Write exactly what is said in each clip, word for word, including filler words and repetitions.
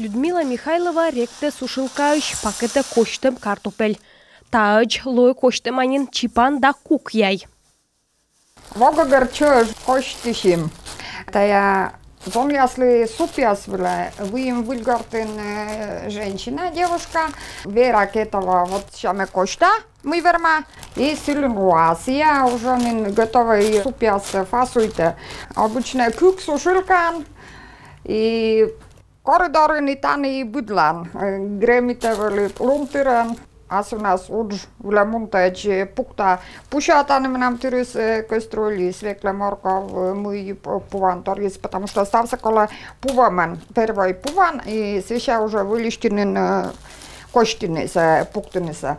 Людмила Михайлова ректӧ сушилкаысь пакетӧ косьтӧм картупель. Таӧдз лои косьтӧма нин чипан да кук яй. Во гӧгӧр чӧж косьтысим. Тая зонъяслы супъяс вылӧ выйым Выльгортын, э, женщина, девушка, Вера Кетова, вот сэтшӧм косьта, мый верма, и сылӧн вӧсна уже нин готовӧй супъяс фасуйтӧ. Обычнӧ кык сушилкаӧн, и коридорын и тані и быдлаын, э, гремитӧ вӧлі лун тырӧн, асывнас удж вылӧ мунтӧдз, э, пукта, пуся тані менам тырыс, э, кастрюль, свекла, морков, э, мый п-, пуан торйыс, потому что ставсӧ колӧ пу вомӧн, первой пу вомӧн, и сэсся уже выльыштін, э, косьтіныс, э, пуктіныс.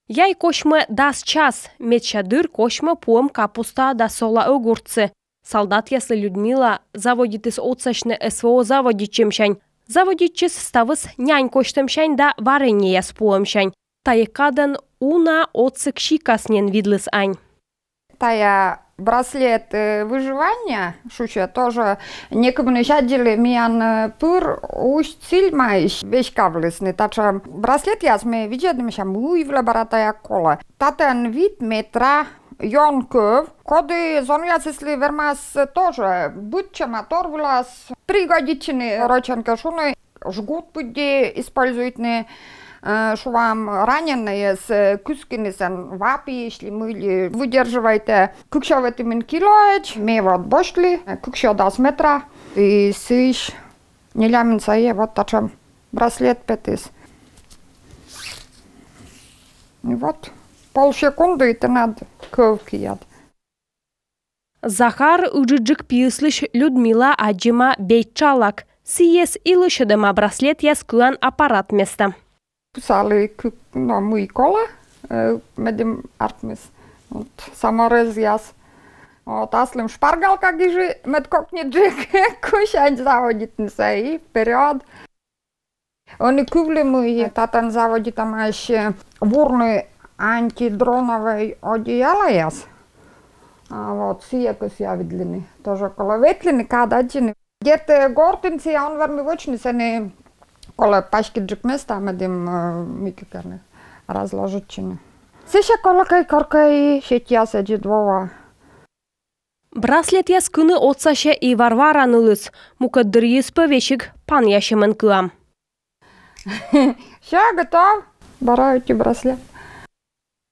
Яй косьмӧ дас час, медся дыр косьмӧ пуӧм капуста да сола огурцы. Салдатъяслы Людмила заводитіс отсасьны СВО заводитчӧмсянь. Заводитчис ставыс нянь косьтӧмсянь да вареньеяс пуӧмсянь. Тайӧ кадӧн уна отсӧг сикас нин видліс ань. Тая браслет, э, выживания шусьӧ тоже некымынысь аддзылі, миян, э, пыр Усть-Цильмаысь веськавлісны татшӧм браслетъяс, ме видзӧдны, мися, мый вылӧ бара тая колӧ. Татӧн вит метра ён кӧв, коді зонъясыслы вермас тоже быдсяма тор вылас пригодитчыны рочӧн кӧ шуны. Жгут пыдди используйтны, э, шуам, раненӧйӧс, э, кыскыны сэн вапиысь ли мый ли, выдерживайтӧ. Кыксё ӧтимын килоӧдз ме вот босьтлі, э, кыксё дас метра, и сыысь нелямын сайӧ вот татшӧм браслет петіс. И вот полсекунды, и тэнад кӧв киад. Захар ыджыдджык пиыслысь Людмила аддзӧма бейтшалак. Сійӧс и лӧсьӧдӧма браслетъяс кыан аппарат места. Писалі кык, но, мый колӧ, э, медым артмис. Вот, саморезъяс. Вот, аслым шпаргалка гижи, мед кокньыдджык кусянь заводитнысӧ и вперёд. Ӧні кывлі, мый татӧн заводитӧмаӧсь вурны антидроновӧй одеялаяс. А вот сійӧ кӧсъя видлыны. Тоже колӧ ветлыны, кад аддзыны. Дерт, гортын сійӧ он вермы вӧчны, сэні колӧ паськыдджык места, медым, э, мыйкӧ кӧ разложитчыны. Сэсся колӧкӧ, коркӧ и сетьяс ӧдзӧд воа. Браслетъяс кыны отсасьӧ и Варвара нылыс, мукӧд дырйиыс пӧ весиг панъясьӧмӧн кыам. Всё, готов. Бара ӧти браслет.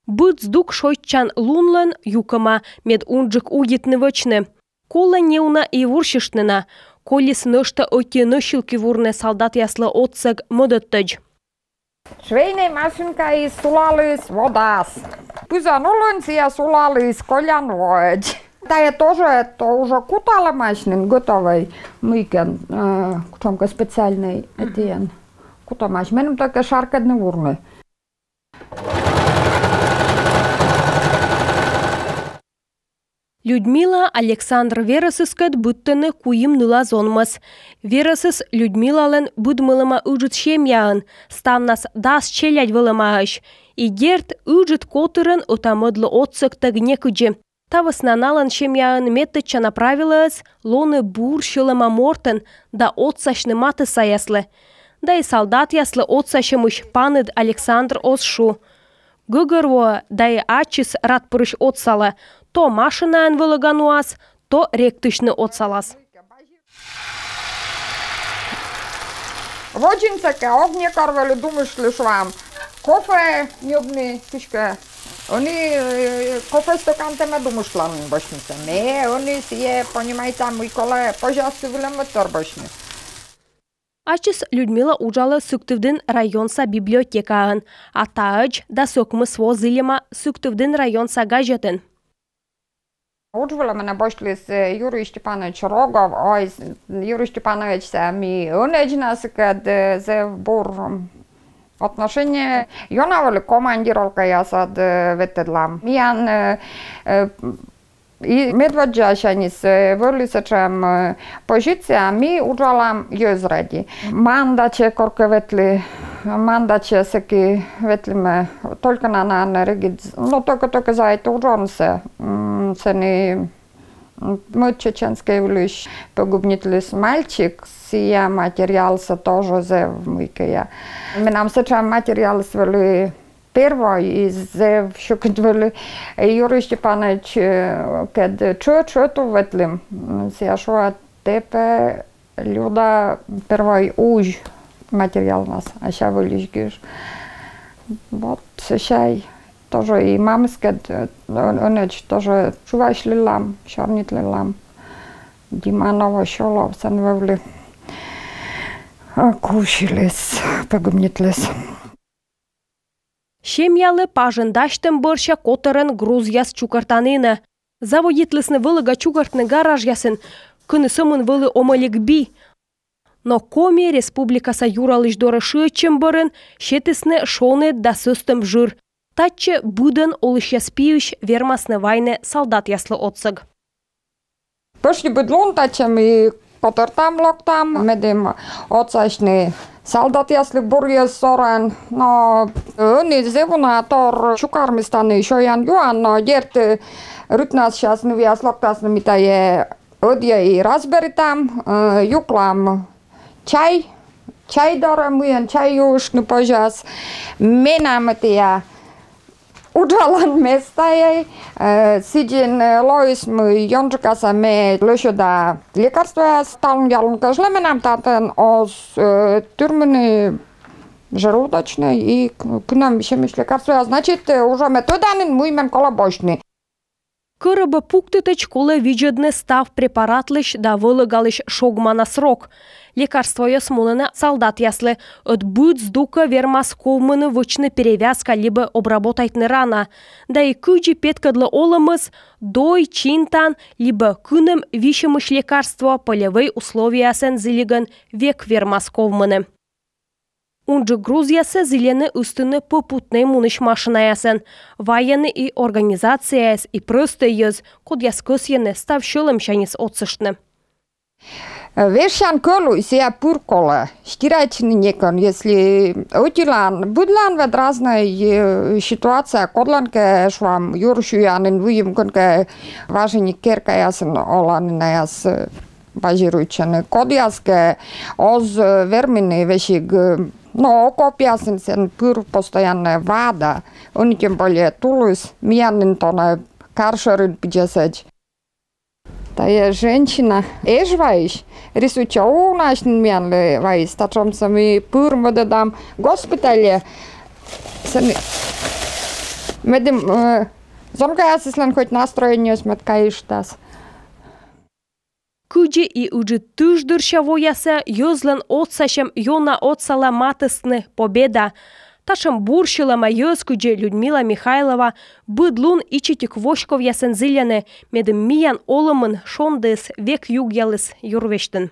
Быд здук шойччан лунлӧн юкӧма, мед унджык удитны вӧчны. Колӧ неуна и вурсьыштны на. Колис нӧшта ӧти носилки вурны салдатъяслы отсӧг мӧдӧдтӧдз. Швейнӧй машинкаыс сулаліс водас. Пызан улын сійӧ сулаліс колян воӧдз. Тая тоже, то уже куталӧмаӧсь нин готовӧй мыйкӧн, э, кутшӧмкӧ специальнӧй этійӧн. Кутӧмаӧсь. Меным только шаркӧдны вурны. Людмила Александр верӧсыскӧд быдтӧны куим ныла-зонмӧс. Верӧсыс Людмилалӧн быдмылӧма ыджыд семьяын, ставнас дас челядь вӧлӧмаӧсь. И дерт, ыджыд котырӧн ӧта-мӧдлы отсӧгтӧг некыдзи. Та вӧсна налӧн семьяын медтӧдчана правилӧыс — лоны бур сьӧлӧма мортӧн да отсасьны матыссаяслы. Да и салдатъяслы отсасьӧмысь паныд Александр оз шу. Гӧгӧрвоӧ, да и ачыс радпырысь отсалӧ: то машинаӧн вӧлӧга нуас, то ректысьны отсалас. Водзынсӧ кӧ ог некор вӧлі думыштлы, шуам, кофе ньӧбны кыськӧ. Ӧні, э, кофе стӧкантӧ ме думыштлан босьтны сійӧс. Ме ӧні сійӧ, понимайта, мый колӧ позяс сы вылӧ мӧдтор босьтны. Ачыс Людмила уджалӧ Сыктывдін районса библиотекаын, а таӧдз дас ӧкмыс во зільӧма Сыктывдін районса газетын. Удж вылӧ менӧ босьтліс, э, Юрий Степанович Рогов, ой, с-, Юрий Степановичсӧ ми ӧнӧдз на сыкӧд, э, зэв бур, м, отношение. Ёна вӧлі командировкаясад, э, ветлӧдлам. Миян, э, э, и медводдзаысяньыс, э, вӧлі сэтшӧм, э, позиция, ми уджалам йӧз ради. Мандачӧ коркӧ ветлі, Мандачӧ сэки ветлі ме, только на, на, на регид, но только, только за это уджонсӧ, м, сэні Мӧд чеченскӧй вылысь погибнитліс мальчик, сійӧ материалсӧ тоже зэв мыйкӧ. Менам сэтшӧм материалыс вӧлі первой, и зэв сьӧкыд вӧлі. Юрий Степанович, э, кӧд чӧ-, чӧ-, чӧту ветлім. Сійӧ шуӧ, тэ пӧ, Люда, первой узь материалнас, а сэсся выльысь гиж. Вот сэсся тоже и мамыскӧд, э, ӧн-, ӧнӧдз тоже чувасьлылам, сёрнитлылам. Диманово сёло, сэн вӧвлі, э, кувсьыліс, погибнитліс. Семьялы пажын дасьтӧм бӧрся котӧрӧн грузъяс чукӧртанінӧ. Заводитлісны вӧлӧга чукӧртны гаражъясын, кӧні сӧмын вӧлі омӧлик би. Но Коми Республикаса юралысь дорӧ шыӧдчӧм бӧрын сетісны шоныд да сӧстӧм жыр. Татчӧ быдӧн олысьяс пиысь вермасны вайны салдатъяслы отсӧг. Пӧшти быд лун татчӧ ми котӧртам, локтам, медым отсасьны салдатъяслы буръяс сорӧн. Но ӧні зэв уна тор чукӧрмис тані сёян-юан, но дерт, рытнас час нывъяс локтасны, ми тайӧ ӧдйӧ и разберитам, э, юклам чай, чай дорӧ, мыйӧн чай юыштны позяс. Менам ӧтія уджалан местаӧй, э, сідзи, э, лоис, мый ёнджыкасӧ ме лӧсьӧда лекарствояс, талун-ялун кежлӧ менам татӧн оз, э, тырмыны желудочнӧй и к-, кынӧм висьӧмысь лекарствояс. Значит, э, уже ме тӧда нин, мый мен колӧ босьтны. Кӧрӧба пуктытӧдз колӧ видзӧдны став препаратлысь да вӧлӧгалысь шогмана срок. Лекарствояс мунӧны салдатъяслы, ӧд быд здукӧ вермас ковмыны вӧчны перевязка либӧ обработайтны рана. Да и кыдзи петкӧдлӧ олӧмыс, дой, чинтан либӧ кынӧм висьӧмысь лекарство полевӧй условияясӧн зілигӧн век вермас ковмыны. Унджык грузъяссӧ зільӧны ыстыны попутнӧй мунысь машинаясӧн. Вайӧны и организацияяс, и прӧстӧй йӧз, кодъяс кӧсйӧны став сьӧлӧмсяньыс отсыштны. Вежсян кӧлуй, сійӧ пыр колӧ. Стирайтчыны некӧн, если ӧтилаын, быдлаын ведь разнӧй, э, ситуация, кодлӧнкӧ, шуам, юр сюян нин, выйым кӧнкӧ важиник керкаясын оланінаяс, э, базируйтчӧны. Кодъяскӧ оз, э, вермыны весиг, э, но окопъясын, сэн пыр постояннӧ вада. Ӧні тем более тулыс, миян нин тонӧ кар шӧрын пидзӧсӧдз. Тайӧ женщина Эжваысь, рисуйтчӧ, унаысь нин миянлы вайис, татшӧмсӧ ми пыр мӧдӧдам госпитальӧ. Сэн медым, э, зонкаясыслӧн хоть настроениеыс мед кайыштас. Кыдзи и ыджыд тыш дырся воясӧ, йӧзлӧн отсасьӧм ёна отсала матыстны победа. Татшӧм бур сьӧлӧма йӧз, кыдзи Людмила Михайлова, быд лун ичӧтик воськовъясӧн зільӧны, медым миян олӧмын шондіыс век югъяліс юр весьтын.